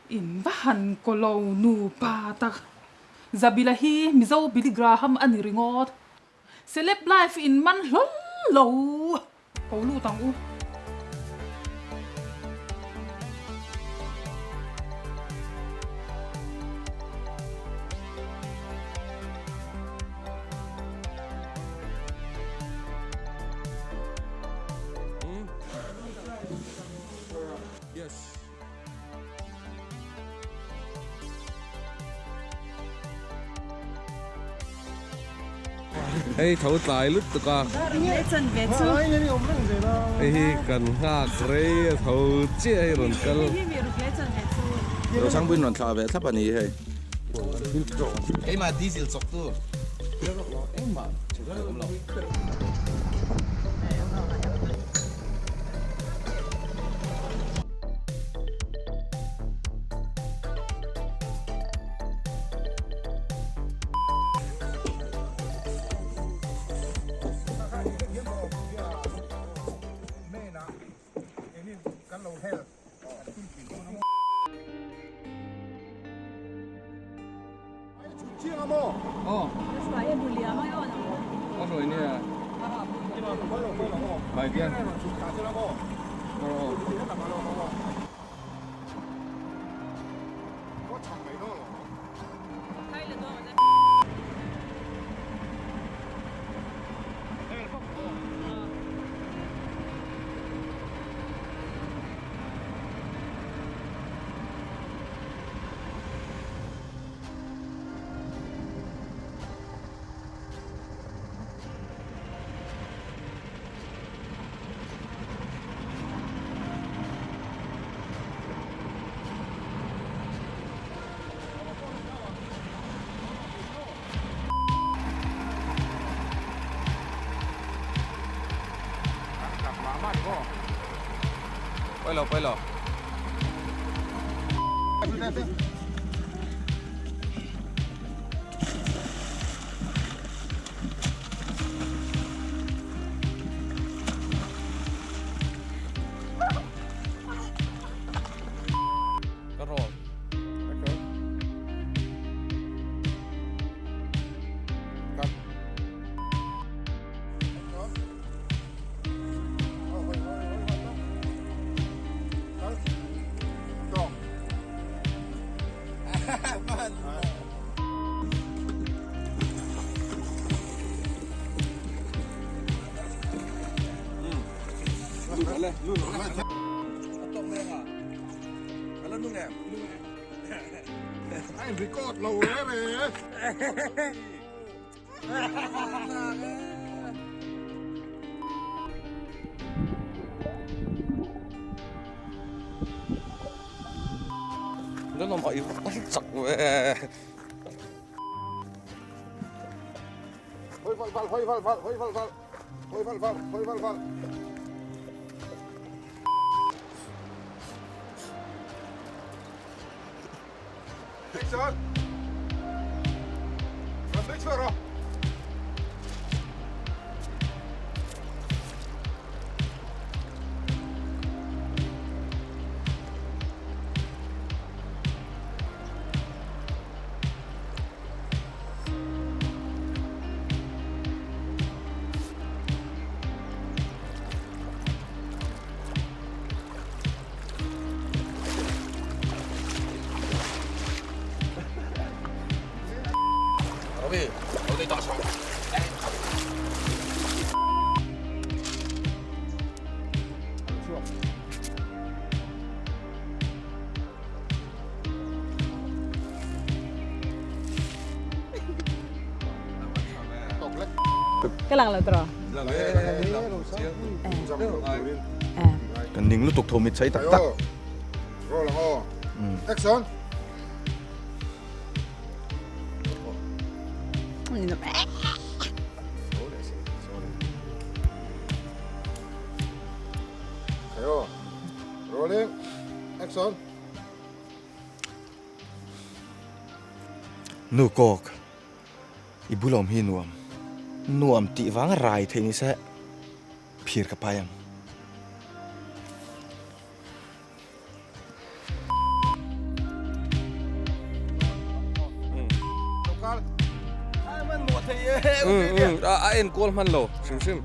In va han ko lo nupa tak. Zabila hi Mizo Billy Graham a ni ringawt. Celeb life in man hlawl lo. Ko lut ang u. Hei tho tlai lutuk a. Hei hi kan nghak rei a tho chiah hei rawn kal. Rosangpuiin rawn thlah ve thlap a ni hei. Keimah diesel chawk tu. Engmah awm lo. Pawi lo pawi lo. Ka roll. Okay. Cut. Record lo re re. Nó nó mọi chặt Hoi val val hoi val val hoi val val hoi val val hoi val val. Ka lang lo tawh. Kan ning lutuk tho mit chai tak tak. Roll ang aw. Action. Ayo. Rolling. Action. Nu kawk. I bulawm hi nuam. Nuam tih vang rai theih ni se phir ka pai ang. kal. A en kual hman lo hrim hrim.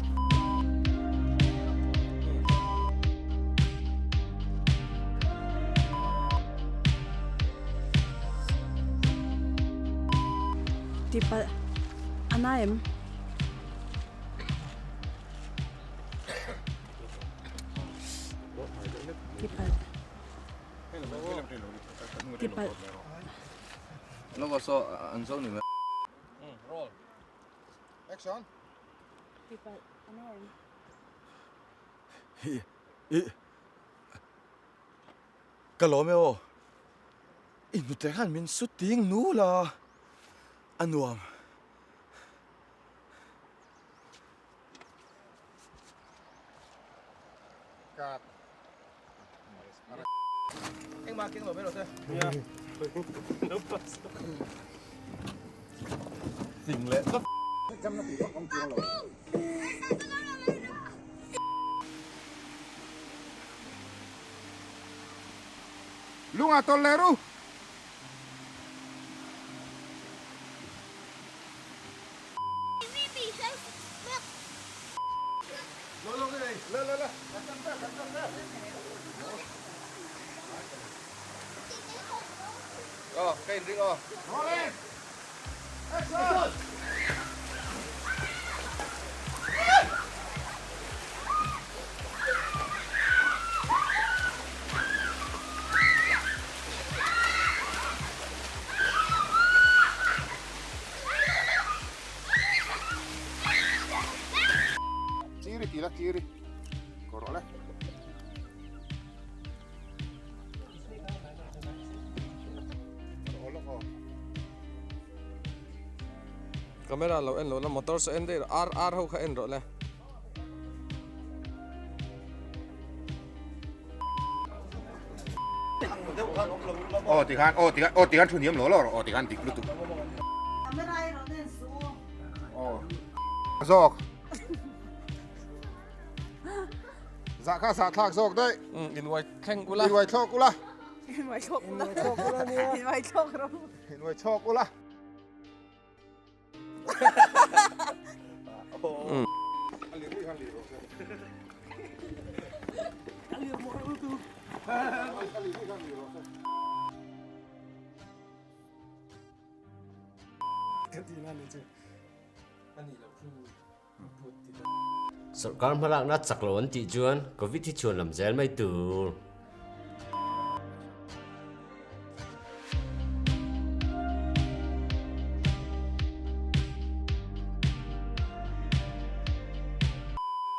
Tihpalh a na em? Tihpalh. Tihpalh. Action. Tihpalh a na em? Hi i ka lawm e aw. I hnute khan min su ting nul a, a nuam. Lunga tawlh leh ru. Chiri tih la chiri kawr rawh le. Camera lo en lo la motor saw en daih rawh ar ar ho kha en rawh le. Aw ti khan aw ti khan aw ti khan thu hniam lo lo rawh aw ti khan dik lutuk. Camera i rawn en su. Aw zawk. Zah kha zah thlak zawk daih. Inhuai thleng ula. Inhuai thlawk ula. Inhuai thlawk ula. Inhuai thlawk rawh. Inhuai thlawk ula. Sorkar hmalakna chak lo an tih chuan Covid hi chhuan lam zel mai tur.